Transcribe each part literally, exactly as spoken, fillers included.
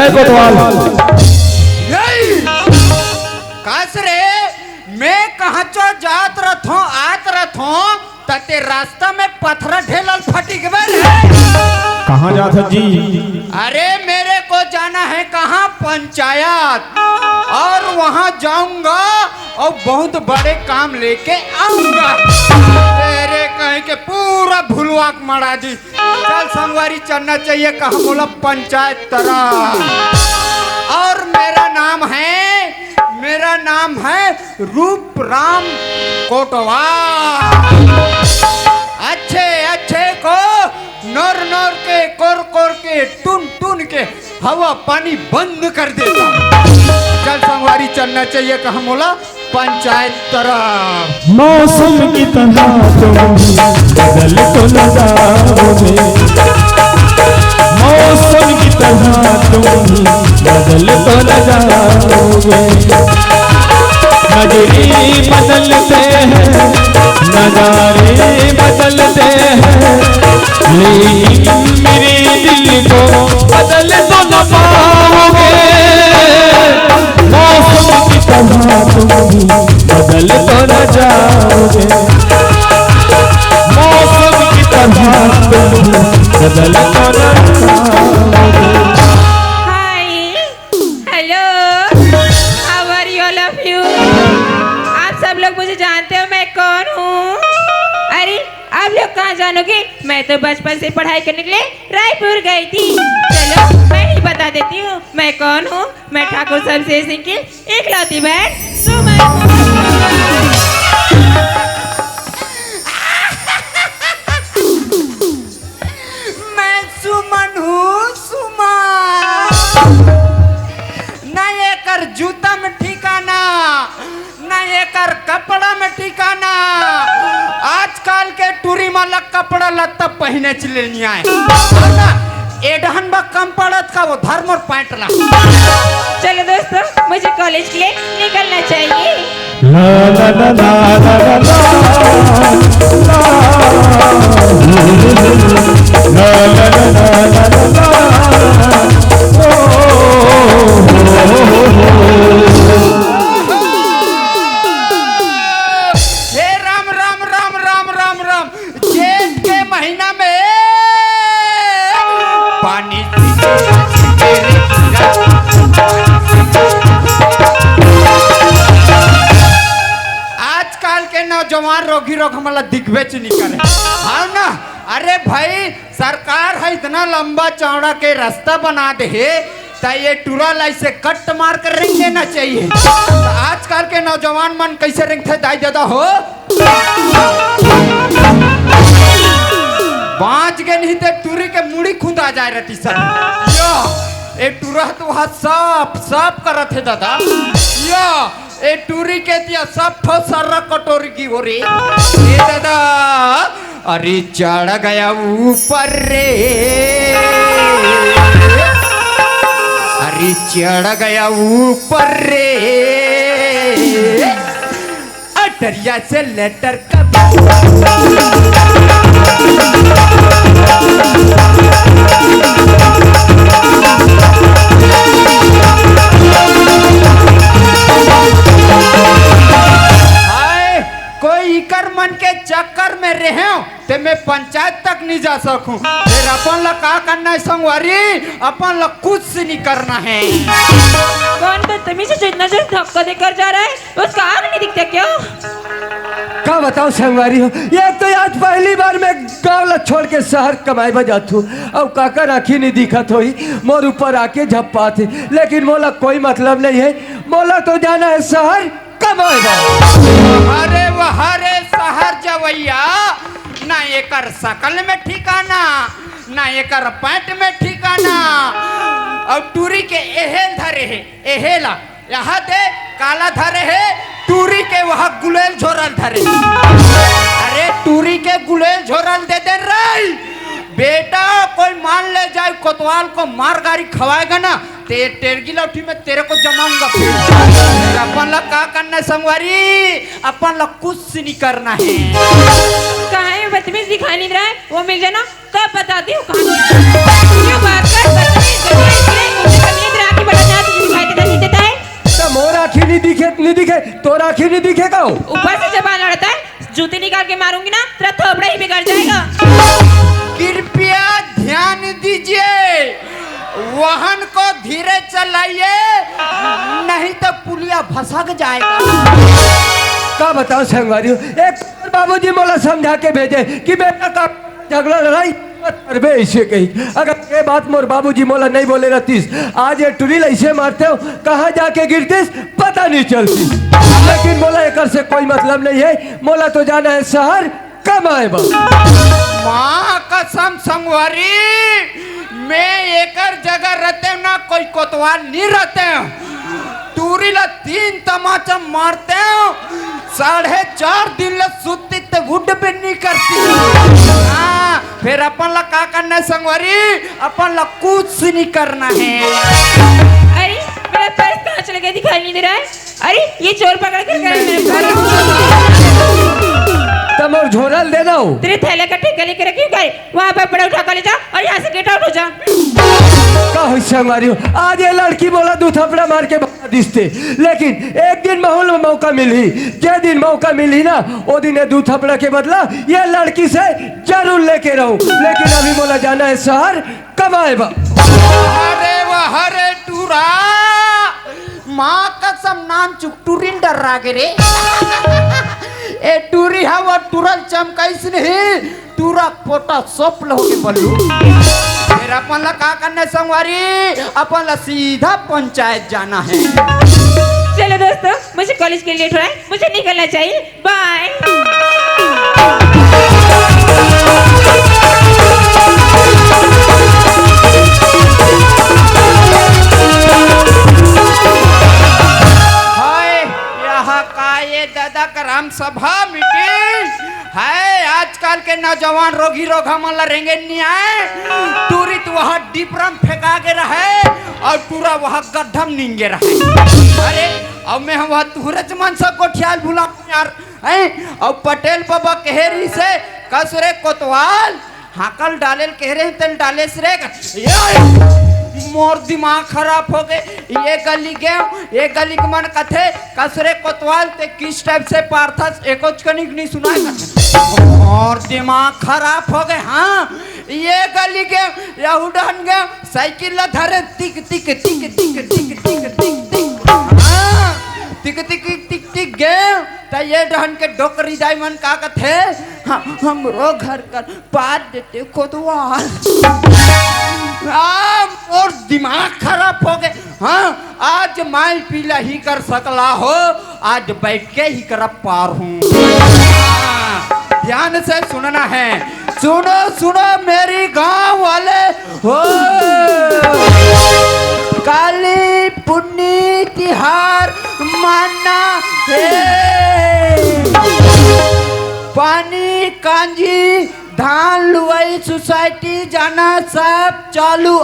कोतवाल। यही। कस रे, मैं कहाँ चो जात रथों, आत रथों, तते रास्ता में पथरा ढेलल फटिक बर है। कहाँ जात हस जी? अरे, मेरे को जाना है कहाँ, पंचायत, और वहाँ जाऊंगा और बहुत बड़े काम लेके आऊंगा। तेरे कहीं के पूरा भुलवा के मड़ा दी। चल संगवारी, चलना चाहिए कहा बोला पंचायत तरफ। और मेरा नाम है, मेरा नाम है रूप राम कोटवा। अच्छे अच्छे को नोर नोर के, कोर कोर के, टुन टुन के हवा पानी बंद कर देता। चल संगवारी, चलना चाहिए कहा मोला पंचायत तरफ। मौसम की तरह तुम भी बदल तो न जाओगे। मौसम की तरह तुम भी बदल तो न जाओगे। नजरे बदलते हैं, नजारे बदलते हैं, लेकिन मेरे दिल को बदल तो न पाओगे। मौसम की तरह तुम भी बदल तो न जाओगे। मौसम की तरह तुम भी बदल तो न जाओगे। Hi, hello, how are you, all of you? आप सब लोग मुझे जानते हो, मैं कौन हूँ? अरे, आप लोग कहाँ जानोगे? मैं तो बचपन से पढ़ाई करने के लिए रायपुर गई थी। चलो, मैं ही बता देती हूँ मैं कौन हूँ। मैं ठाकुर शमशेर सिंह की इकलौती बहन सुमन। मैं सुमन हूँ, सुमन। न एकर जूता में ठिकाना, न एकर कपड़ा में ठिकाना। आजकल के टूरी मन ला कपड़ा लत्ता पहिने च ले नइ आय। अउ ना, एडहन बा कम पड़त का वो धर्म और पैंट ला। चलो दोस्तों, मुझे कॉलेज के लिए निकलना चाहिए। ला ला ला ला ला ला ला। ला ला ला ला ला ला। ओ, हो, हो, हो, हो। हे राम, राम, राम, राम, राम, राम। जेठ के महीना में पानी। आजकल के नौजवान रोगी रोग हमला दिखबे च नइ करे। हाँ ना? अरे भाई, सरकार ह इतना लंबा चौड़ा के रास्ता बना दे हे, त ये टूरा ला इसे कट मार कर रेंग लेना चाहिए। त आजकल के नौजवान मन कैसे रेंगथे दाई ददा हो? बाँच गे नहीं ते टूरी के मुड़ी खुंदा जाय रहती सर। यो, ए टूरा तो वहाँ साफ, साफ करत हे दादा। यो, ए टूरी के तिया सब ठो सर्रा कटोरी की ओरी। ए दादा, अरे चढ़ गया ऊपर रे, अरे चढ़ गया ऊपर रे, अटरिया से लेटर कब। हाय, कोई इकर मन के चक्कर में रहेंव, ते मैं पंचायत तक नइ जा सकूं। फेर अपन ला का करना हे संगवारी? अपन ला कुछ नइ करना हे। कौन बदतमीज है जो इतना जोर धक्का देकर जा रहा है? उसका आँख नहीं दिखता क्या? का बताओं संगवारी हो, ये तो आज पहली बार मैं गाँव ला छोड़ के शहर कमाए बर जात हूँ। अउ काकर आँखी नइ दिखत होही, मोर ऊपर आके झप्पात हे, लेकिन मोला कोई मतलब नहीं है। मोला तो जाना है शहर कमाए बर। अरे वाह रे, शहर जवैया, ना एकर शकल में ठिकाना, ना एकर पैंट में ठिकाना। अउ टूरी के एहेल धरे हे, एहेला, यहाँ दे काला धरे हे, टूरी के वहाँ गुलेल झोरल धरे। अरे टूरी के गुलेल झोरल दे दे रे। बेटा, कोई मान ले जाए, कोतवाल को मार गारी खवाएगा ना, ते टेरगी लौठी में तेरे को जमाऊंगा फिर। अपन ला का करना संगवारी, अपन ला कुछ नहीं करना है। कहाँ है बदतमीज दिखाई नहीं रहा है, वो मिल जाना, तब बताती हूँ कहाँ है। क्यों बात कर बदतमीज, बदतमीज, बदतमीज, तोर आँखी नहीं दिखे का? ऊपर से जबान लड़ता है, जूती निकाल के मारूंगी ना, तेरा थोपड़ा ही बिगड़ जाएगा। कृपया ध्यान दीजिए, वाहन को धीरे चलाइए, नहीं तो पुलिया भसक जाएगा। का बताओ संगवारी, एक बाबूजी मोला समझा के भेजे कि बेटा का झगड़ा लड़ाई मत करबे, ऐसे कही। अगर ये बात मोर बाबूजी मोला नहीं बोले रहतीस, आज ये टुरी ला ऐसे मारते हो, कहाँ जाके गिरतीस, पता नहीं चलती। लेकिन मोला एकर से कोई मतलब नहीं है, मोला तो जाना है शहर कमाए बर। माँ कसम संगवारी, मैं एकर जगह रहते ना, कोई कोतवाल नहीं रहते। टूरी ला तीन तमाचा मारते हो, साढ़े चार दिन ले सुत्ती ते उठ भी नहीं करती। हाँ, फिर अपन ला का करना है संगवारी? अपन ला कुछ नहीं करना है। अरे, मेरा पर्स कहाँ चले गया, दिखाई नहीं दे रहा है। अरे, ये चोर पकड़ कर गए मेरे पर्स। तब और झोरल दे दो। तेरे थैले का ठेका लेके रखी हूँ, गए वहाँ पर बड़ा उठा कर ले जा और यहाँ से गेट आउट हो जा। का होइस संगवारी हो? आज ये लड़की मोला दू थपड़ा मार के भगा दिसते, लेकिन एक दिन महूँ ल मौका मिलही, जे दिन मौका मिलही ना, ओ दिन ये दू थपड़ा के बदला ये लड़की से जरूर लेके रहूँ। लेकिन अभी मोला जाना है शहर कमाए बर। अरे वाह रे टूरा, माँ कसम नानचुक टूरी ल डर्रा गे रे। ए टूरी हा वो टूरा ल चमकाइस नहीं, टूरा पोटा सोप लोगे बल्लू। फिर अपन ला का करना है संगवारी? अपन ला सीधा पंचायत जाना है। चलो दोस्तों, मुझे कॉलेज के लिए लेट हो रहा है, मुझे निकलना चाहिए। बाय। हाय, यहाँ का ये दादा करम सभा मीटिंग है। आजकल के नौजवान रोगी रोगा मन ला रेंगे नहीं आए। टूरी तो वहाँ डिपरा म फेंका गे रहे और टूरा वहाँ गड्ढा म निंगे रहे। अरे, अब मैं हम वहाँ तुहरे च मन सब गोठियाल भुला यार। हैं? अउ पटेल बाबा कहे रहिसे, "कस रे कोतवाल, हाकल डाले ल कहे रहे, तेल डालेस रे।" ये मोर दिमाग खराब हो गे। ये गली गे, ये गली के मन कथे, "कस रे कोतवाल, ते किस टाइप से पारथस, एकोच कनिक नहीं सुनाय।" मोर दिमाग खराब हो गे। हाँ, ये गली गे, यहू डहन गे, साइकिल ला धरे, तिक, तिक, तिक। हाँ, तिक, तिक, तिक, तिक गे, त ये डहन के डोकरी दाई मन का कथे, "हाँ, हमरो घर कर पार देते कोतवाल।" आ, मोर दिमाग खराब हो गे। हाँ, आज माई पीला ही कर सकला हो, आज बैठ के ही कर पार हूँ। हाँ, ध्यान से सुनना है, सुनो, सुनो मेरी गांव वाले हो, काली पुन्नी तिहार मानना है। पानी कांजी धान लुवई सोसाइटी जाना सब चालू,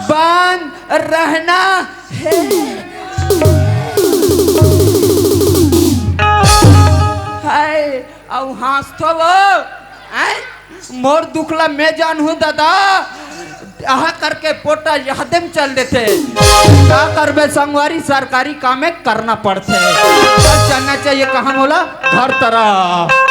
बंद रहना है। हाय, अउ हाँसथो वो, हैं? मोर दुख ला मैं जानहूँ दादा, आहा करके पोटा यहदे म चल देथे। का करबे संगवारी, सरकारी कामे करना पड़थे। बस जानना चाहिए कहाँ मोला घर तरफ।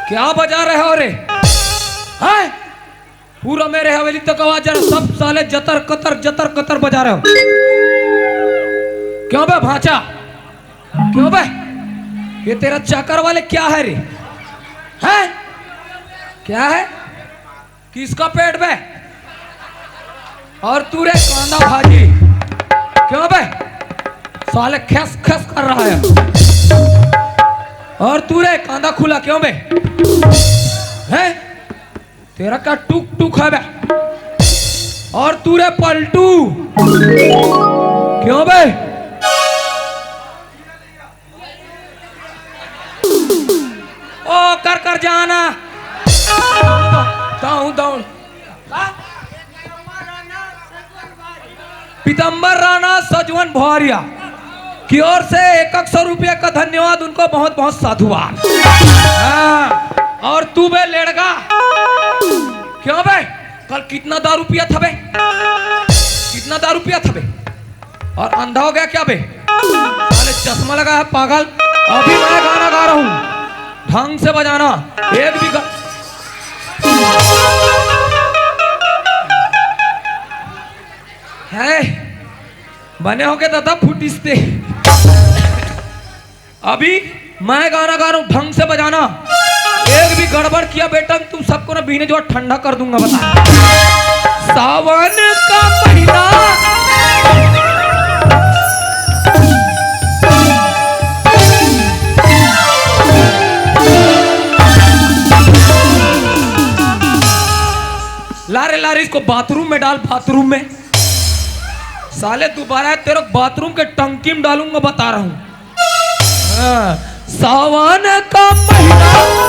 क्या बजा रहे हो रे? हैं? पूरा मेरे हवेली तक आवाज आ रहा, सब साले जतर कतर, जतर कतर बजा रहे हो। क्यों बे भांचा? क्यों बे? ये तेरा चाकर वाले क्या है रे? हैं? क्या है? किसका पेट बे? और तू रे कांदा भाजी, क्यों बे? साले खस खस कर रहा है। और तू रे कांदा खुला, क्यों बे? हैं? तेरा का टुक टुक है बे? और तू रे पलटू, क्यों बे? ओ, कर कर जाना। दाऊ, दाऊ। पीतम्बर राणा सजवन भौरिया की ओर से एक एक सौ रुपये का धन्यवाद, उनको बहुत बहुत साधुवाद। हाँ, और तू बे लेड़गा, क्यों बे? कल कितना दारू पिया था बे? कितना दारू पिया था बे? और अंधा हो गया क्या बे? साले चश्मा लगा है पागल। अभी मैं गाना गा रहा हूँ, ढंग से बजाना। एक भी ग... है, बने होगे दादा फुटिस्ते। अभी मैं गाना गा रहा हूँ, ढंग से बजाना। एक भी गड़बड़ किया बेटा, तुम सबको ना बीने जो ठंडा कर दूंगा, बता। सावन का महीना। लारे लारे इसको बाथरूम में डाल, बाथरूम में। साले दोबारा तेरे बाथरूम के टंकी में डालूंगा, बता रहा हूँ। हाँ, सावन का महीना।